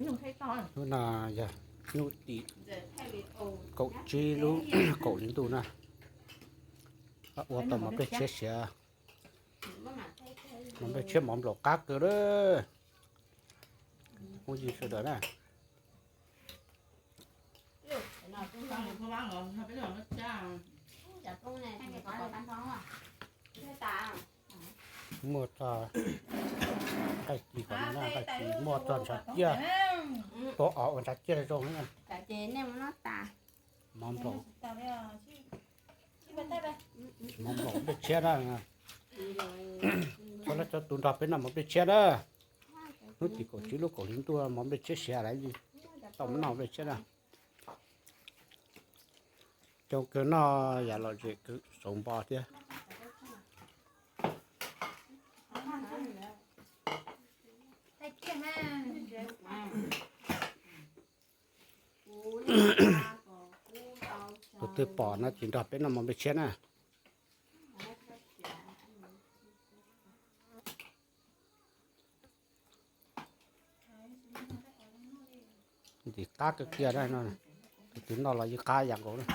Lub no yog nyuj tim kaum tsib lub kaum hli ntuj na. Ua tau mov nplej tshiab siav, mov nplej tshiab mov nplaum qab kawg lawm. Phooj ywg sawv daws na. Muaj txog nqaij ci kom no na, nqaij ci muaj txog ntshav ciaj, tuav os ua ntshav ciaj zoo na. Mov nplaum, mov nplaum nplej tshiab na. Txhua leej txhua tus nrog peb noj mov nplej tshiab na. Hnub tim kaum tsib lub kaum hli ntuj mov nplej tshiab siav lawm, tau mus noj nplej tshiab na. Coob kawg, noj yam lom zem kawg, xauv npo thiab. Tus twg pom no ces nrog peb noj mov nplej tshiab na. Ntxim qab kawg kiag na, tus twg noj los yeej qab yam nkaus na.